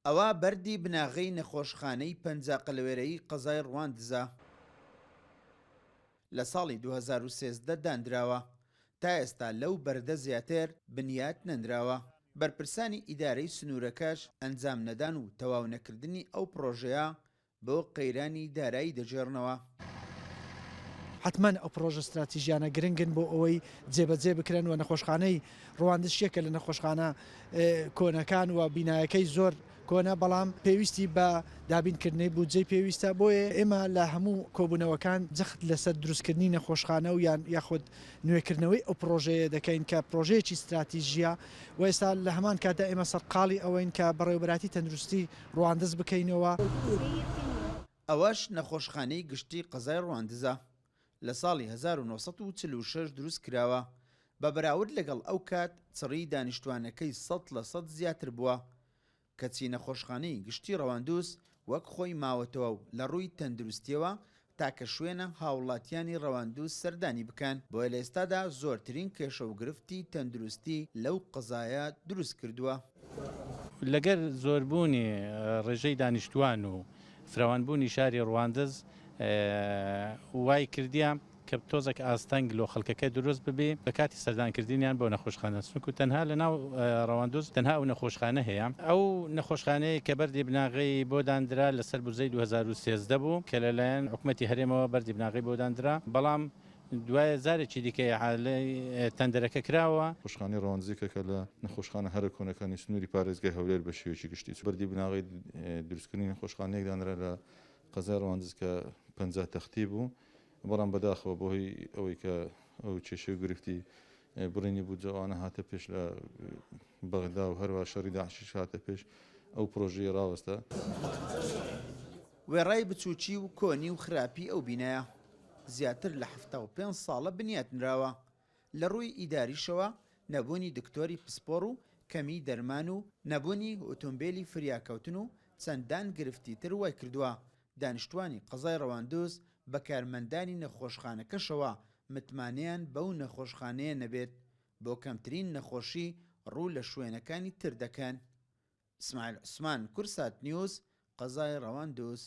ئەوا بەردی بناغەی نەخۆشخانەی 50 قەلەوێرەیی قەزای ڕواندزە لە ساڵی 2013 دانراوە، تا ئێستا لەو بەردە زیاتر بنیات نەنراوە. بەرپرسانی ئیدارەی سنوورەکەش ئەنجام نەدان و تەواو نەکردنی ئەو پڕۆژەیە بۆ قەیرانی دارایی دەگێڕنەوە. حەتمەن ئەو پڕۆژە ستراتیژیانە گرنگن بۆ ئەوەی جێبەجێ بکرێن و نەخۆشخانەی ڕواندز یەکە لە نەخۆشخانە کۆنەکان و بینایەکەی زۆر کۆنە، بەڵام پێویستی بە دابینکردنی بودجەی پێویستە، بۆیە ئێمە لە هەموو کۆبوونەوەکان جەخت لەسەر دروستکردنی نەخۆشخانە و یان یاخود نوێکردنەوەی ئەو پڕۆژەیە دەکەین کە پڕۆژەیەکی ستراتیژییە و ئێستا لە هەمان کاتدا ئێمە سەرقاڵی ئەوەین کە بەڕێوەبەرایەتی تەندروستی ڕواندز بکەینەوە. ئەوەش نەخۆشخانەی گشتی قەزای ڕواندزە لە ساڵی 1946 دروست کراوە، بە بەراورد لەگەڵ ئەو کات چڕیی دانیشتوانەکەی 100% زیاتر بووە، کەچی نەخۆشخانەی گشتی ڕەواندوز وەک خۆی ماوەتەوە و لە ڕووی تەندروستییەوە تاکە شوێنە هاوڵاتیانی ڕەواندوز سەردانی بکەن، بۆیە لە ئێستادا زۆرترین کێشە و گرفتی تەندروستی لەو قەزایە دروست کردووە. لەگەر زۆربوونی ڕێژەی دانیشتووان و فراوانبوونی شاری ڕواندز وای کردیە کە تۆزێک ئاستەنگ لۆ خەڵکەکە دروست ببی لە کاتی سەردانکردنیان بۆ نەخۆشخانە چونکو تەنها لە ناو ڕەواندوز تەنها ئەو نەخۆشخانە هەیە ئەو نەخۆشخانەیە کە بەردی بناغەی بۆ داندرا لەسەر بودجەی 2013 بوو کە لەلایەن حکومەتی هەرێمەوە بەردی بناغەی بۆ داندرا بەڵام دوایە جارێکی دیکە ئیعادەی تەندەرەکە کراوە. نەخۆشخانەی ڕەواندز یەکێکە لە نەخۆشخانە هەرە کۆنەکانی سنووری پارێزگای هەولێر بە شێوەیەکی گشتی. بەردی بناغەی دروستکردنی نەخۆشخانەیەک دانرا لە قەزای ڕەواندز کە 50 تەختی بوو، بەڵام بەداخەوە بەهۆی ئەوەی کە ئەو کێشەی و گرفتی بڕینی بودجە ئەوانە هاتە پێش لە بەغدا و هەروەها شەڕی داعشیش هاتە پێش ئەو پرۆژەیە ڕاوەستا. وێڕای بچووکی و کۆنی و خراپی ئەو بینایە، زیاتر لە 75 ساڵە بنیاتنراوە، لە ڕووی ئیداریشەوە نەبوونی دکتۆری پسپۆڕ و کەمیی دەرمان و نەبوونی ئۆتۆمبێلی فریاکەوتن و چەندان گرفتی تر وایکردووە دانیشتوانی قەزای ڕەواندوز بە کارمەندانی نەخۆشخانەکەشەوە متمانەیان بەو نەخۆشخانەیە نەبێت، بۆ کەمترین نەخۆشی ڕوو لە شوێنەکانی تر دەکەن. ئیسماعیل عوسمان، کوردسات نیوز، قەزای ڕەواندوز.